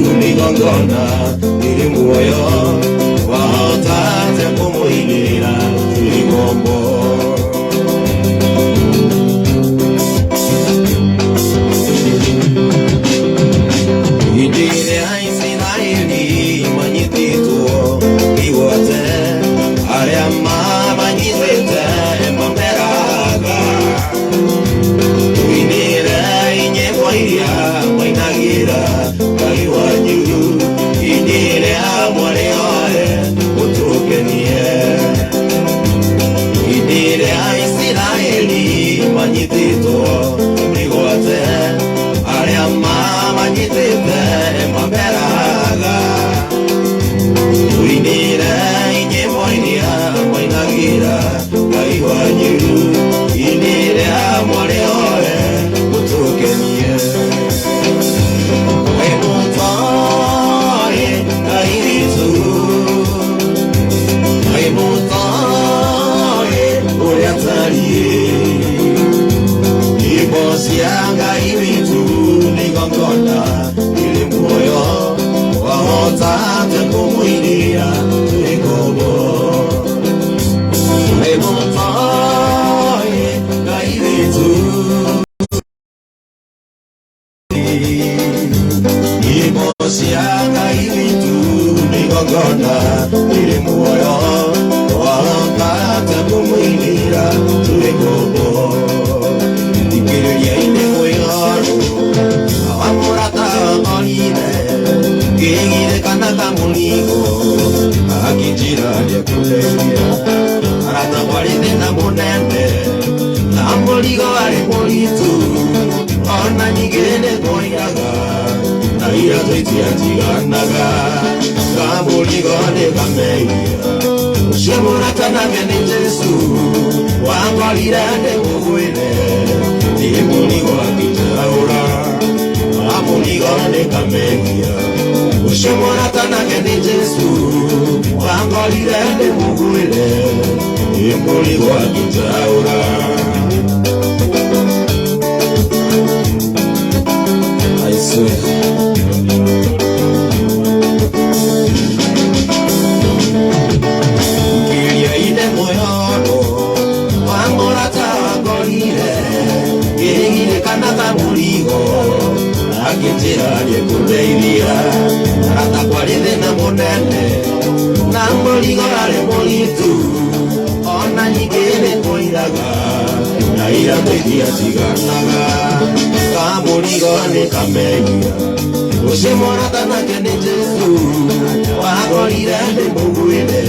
Nĩ igongona rĩrĩ muoyo, wahota atĩa kũmũinĩra twĩ ngombo? Hĩndĩ ĩrĩa Isiraeli manyitĩtwo mĩgwate, arĩa mamanyitĩte mameraga, tũinĩrei nyĩmbo iria mwainagĩra Ngai wanyu, hĩndĩ ĩrĩa mwarĩ oe mũtũkenie. Hĩndĩ ĩrĩa Isiraeli manyitĩtwo mĩgwate, arĩa mamanyitĩte mameraga, tũinĩrei nyĩmbo iria mwainagĩra Ngai wanyu, hĩndĩ ĩrĩa mwarĩ oe mũtũkenie. We mũtoĩ Ngai witũ, we mũtoĩ ũrĩa atariĩ, nyĩmbo cia Ngai witũ nĩ igongona rĩrĩ muoyo, wahota atĩa kũmũinĩra twĩ ngombo? We mũtoĩ Ngai witũ, nyĩmbo cia Ngai witũ nĩ igongona rĩrĩ muoyo, wahota atĩa kũmũinĩra twĩ ngombo? Thikĩrĩria-inĩ kwĩhorwo wa mũrata wakorire ngĩgirĩka na kamũrigo, akĩnjĩra nĩekũndeithia. Arata kwarĩ thĩna mũnene na mũrigo warĩ mũritũ, ona ningĩ nĩtwoigaga na iratũ itiatiganaga, kamũrigo nĩ kamehia. Ũcio mũrata nake nĩ Jesũ, wakorire ndĩmũgwĩre, ti mũrigo akĩnjaũra, kamũrigo nĩ kamehia. Ũcio mũrata nake nĩ Jesũ, wakorire ndĩmũgwĩre, ti mũrigo akĩnjaũra. I swear. Ngĩria-inĩ mwĩhoko wa mũrata wakorire ngĩgirĩka na kamũrigo, akĩnjĩra nĩekũndeithia. Arata kwarĩ thĩna mũnene na mũrigo warĩ mũritũ, ona ningĩ nĩtwoiraga na iratũ itiatiganaga, kamũrigo nĩ kamehia. Ũcio mũrata nake nĩ Jesũ, wakorire ndĩmũgwĩre,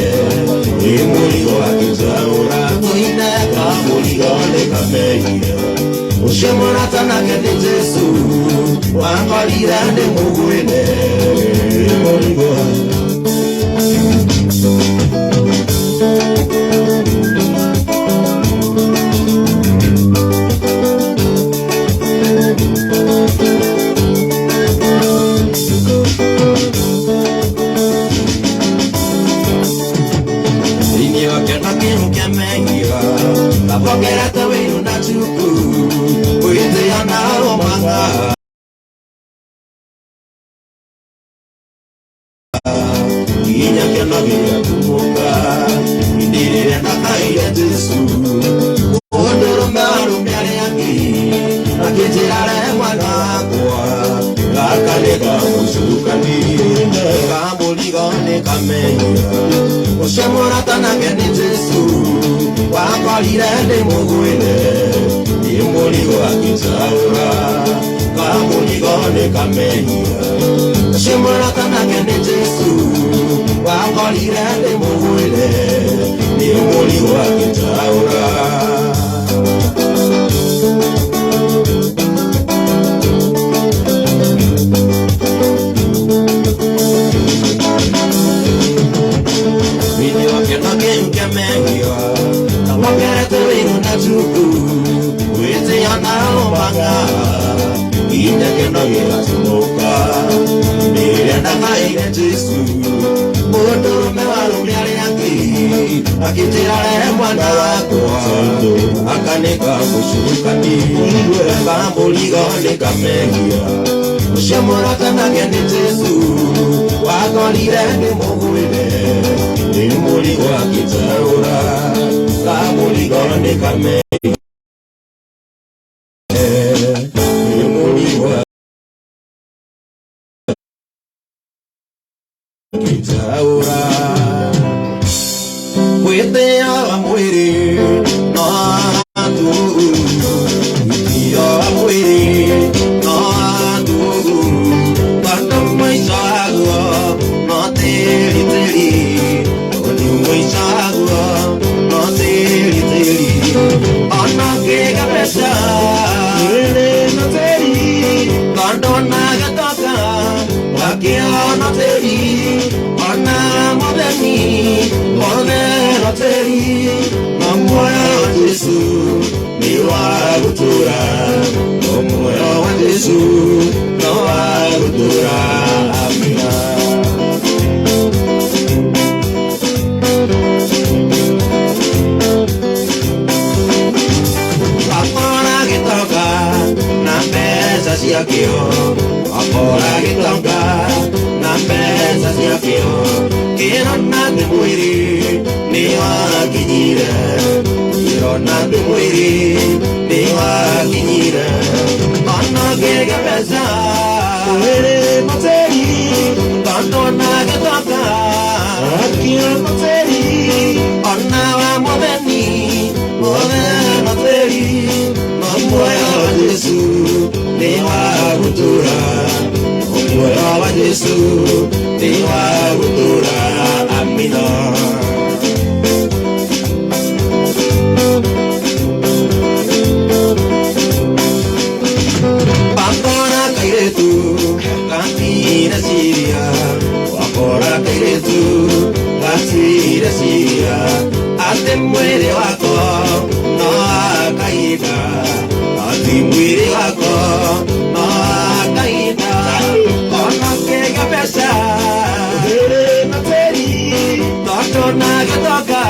nĩ mũrigo akĩnjaũra. Tũine, kamũrigo nĩ kamehia. Ũcio mũrata nake nĩ Jesũ, wakorire ndĩmũgwĩre, nĩ mũrigo. Thĩinĩ wake na kĩhu kĩa mehia, ngapokerete wĩiru na chuku, gwĩtĩa na rũmanga, nginya kĩano gĩatumũka hĩndĩ ĩrĩa ndakaire Jesũ. Mũndũrũme arũme arĩa angĩ akĩnjĩra, "Re mwana wakwa, gaka nĩ kamũcukani, kamũrigo nĩ kamehia." Ũcio mũrata nake nĩ Jesũ, wakorire ndĩmũgwĩre, nĩ mũrigo akĩnjaũra, kamũrigo nĩ kamehia. Ũcio mũrata nake nĩ Jesũ, wakorire ndĩmũgwĩre, nĩ mũrigo akĩnjaũra. Thĩinĩ wake na kĩhu kĩa mehia, ngapokerete wĩiru na chuku, gwĩtĩa na rũmanga, nginya kĩno gĩgatumũka hĩndĩ ĩrĩa ndakaire Jesũ. Mũndũrũme warũme arĩa angĩ akĩnjĩra, "Re mwana wakwa, aka nĩ kamũcukani, kamũrigo nĩ kamehia." Ũcio mũrata nake nĩ Jesũ, Wakorire nĩ mũgwĩre nĩ mũrigo akĩtaũra kamũrigo nĩ kame nĩ mũrigo akĩtaũra gwĩtĩaga mwĩrĩ no tũhũ gwĩtĩaga mwĩrĩ no tũhũ tondũ mũico waguo no tĩri tĩri tondũ mũico waguo no tĩri tĩri ona ũkĩgĩa mbeca mwĩrĩ no tĩri tondũ ona gĩtonga wakĩona tĩri ona mũtheni othe no tĩri no muoyo wa Jesũ nĩ wa gũtũũra no muoyo wa Jesũ no wa gũtũũra amina. Wakora gĩtonga na mbeca ciakĩo wakora gĩtonga na mbeca ciakĩo kĩrona atĩ mwĩrĩ nĩ wakinyire kĩrona atĩ mwĩrĩ nĩ wakinyire ona ũkĩgĩa mbeca mwĩrĩ no tĩri tondũ ona gĩtonga akĩona tĩri ona wa mũtheni othe no tĩri no muoyo wa Jesũ nĩ wa gũtũũra no muoyo wa Jesũ nĩ wa gũtũũra amina. Wakora kairĩtu gatire Ciria wakora kairĩtu gatire Ciria atĩ mwĩrĩ wako no akahinda atĩ mwĩrĩ wako no akahinda ona ũkĩgĩa mbeca mwĩrĩ no tĩri tondũ na gĩtonga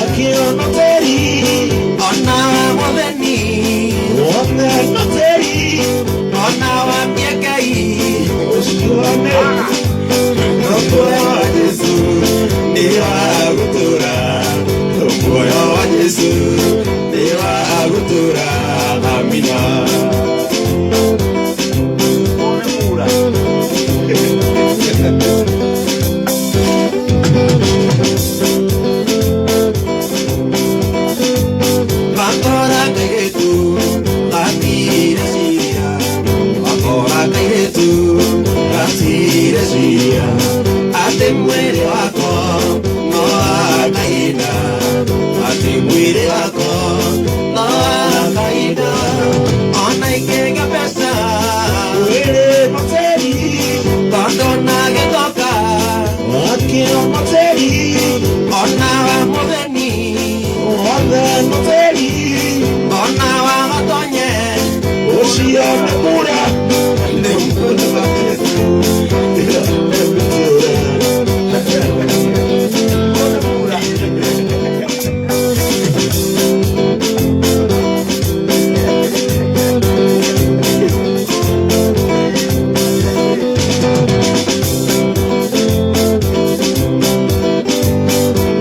akĩona tĩri ona mũtheni othe no tĩri ona wa Ngai ũcio nĩ no muoyo wa Jesũ nĩ wa gũtũũra no muoyo wa Jesũ nĩ wa gũtũũra amina. Wakora kairĩtu gatire Ciria wakora kairĩtu gatire Ciria atĩ mwĩrĩ wako no akahinda atĩ mwĩrĩ wako no akahinda ona ikĩgĩa mbeca mwĩrĩ no tĩri tondũ na gĩtonga akĩona tĩri ona wa mũtheni othe no tĩri ona wa gatonye ũcio nĩ kura nĩ muoyo wa Jesũ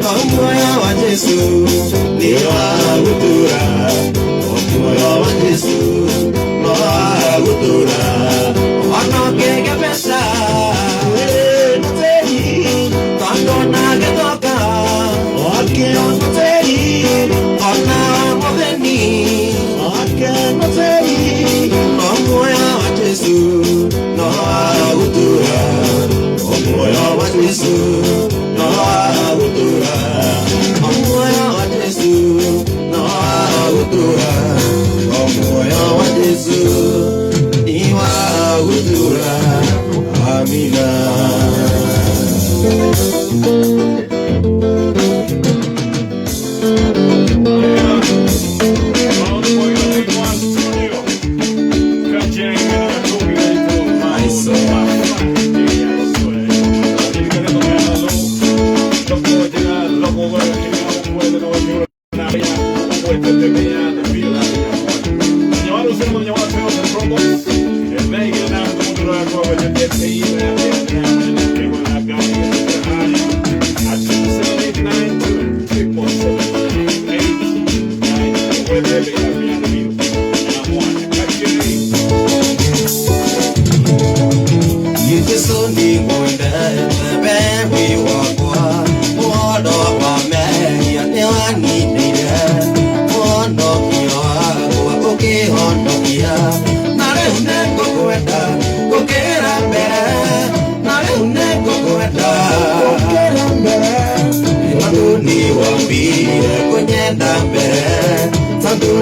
No muoyo wa Jesũ nĩ wa gũtũũra no muoyo wa Jesũ no wa gũtũũra ona ũkĩgĩa mbeca mwĩrĩ no tĩri tondũ na gĩtonga akĩona tĩri ona wa mũtheni akĩona tĩri no muoyo wa Jesũ no wa gũtũũra no muoyo wa Jesũ no wa gũtũũra no muoyo wa Jesũ no wa gũtũũra no muoyo wa Jesũ nĩ wa gũtũũra amina.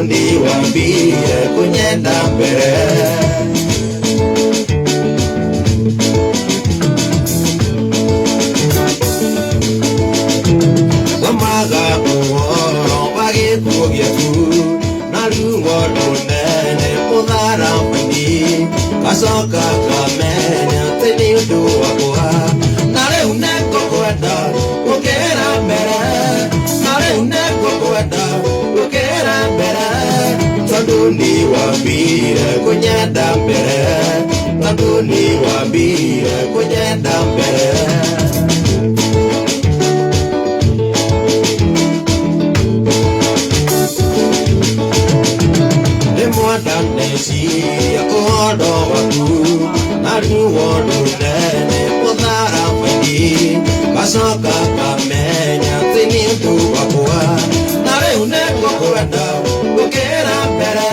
nĩ wambire kũnyenda mbere. Thomaga ũhoro wa gĩkuũ gĩaku na ruo rũnene mũtharaba-inĩ, gacoka ngamenya atĩ nĩ ũndũ wakwa. Na rĩu nĩngũkwenda gũkĩra mbere, na rĩu nĩngũkwenda gũkĩra mbere, tondũ nĩ wambire kũnyenda mbere, tondũ nĩ wambire kũnyenda mbere. Ndeciria ũhoro waku na ruo rũnene mũtharaba-inĩ, gacoka ngamenya atĩ nĩ ũndũ wakwa. Na rĩu nĩngũkwenda gũkĩra mbere,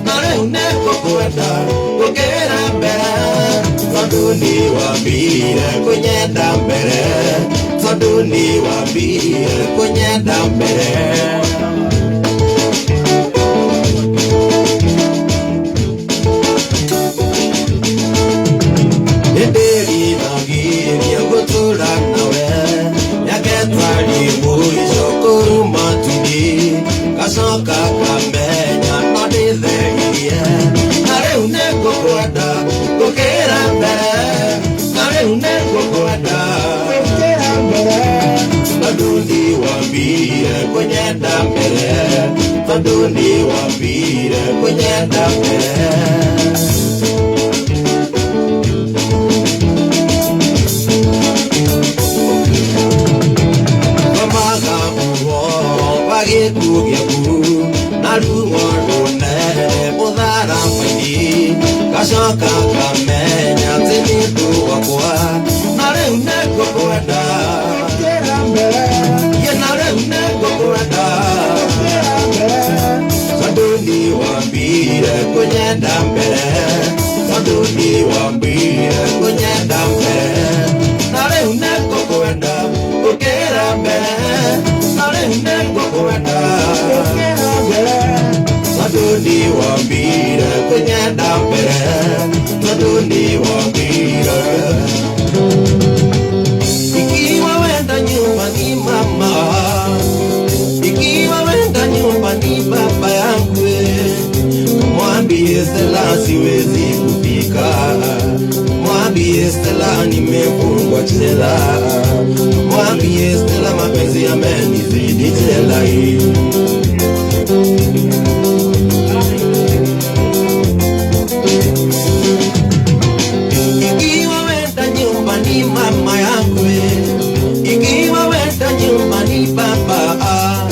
na rĩu nĩngũkwenda gũkĩra mbere, tondũ nĩ wambire kũnyenda mbere, tondũ nĩ wambire kũnyenda mbere. Nĩndĩriragĩria gũtũũra nawe mĩaka ĩtarĩ mũico kũu matu-inĩ, ngacoka ngamenya no ndĩtheririe. Na rĩu nĩngũkwenda gũkĩra mbere, na rĩu nĩngũkwenda gũkĩra mbere, tondũ nĩ wambire kũnyenda mbere, tondũ nĩ wambire kũnyenda mbere. Thomaga ũhoro wa gĩkuũ gĩaku na ruo rũnene mũtharaba-inĩ, ngacoka ngamenya atĩ nĩ ũndũ wakwa. Na rĩu nĩngũkwenda gũkĩra mbere, Ĩ na rĩu nĩngũkwenda gũkĩra mbere, tondũ nĩ wambire kũnyenda mbere, tondũ nĩ wambire kũnyenda mbere. Na rĩu nĩngũkwenda gũkĩra mbere, na rĩu nĩngũkwenda gũkĩra mbere, tondũ nĩ wambire kũnyenda mbere, tondũ nĩ wambire. Ikiwa wenda nyumbani mama, ikiwa wenda nyumbani baba yangu, mwambie Stella siwezi kufika, mwambie Stella nimefungwa jela, mwambie Stella mapenzi yamenizidi jela hii. Ikiwa wenda nyumbani mama yangu, ikiwa wenda nyumbani baba,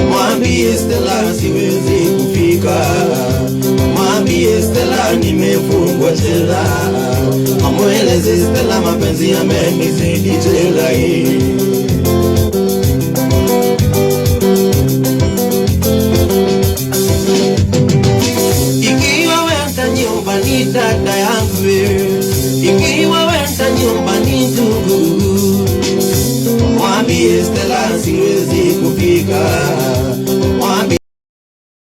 mwambie Stella siwezi kufika, mwambie Stella nimefungwa jela, amweleze Stella mapenzi yamenizidi jela hii. Ikiwa wenda nyumbani dada yangu, ikiwa wenda nyumbani ndugu, mwambie Stella siwezi kufika,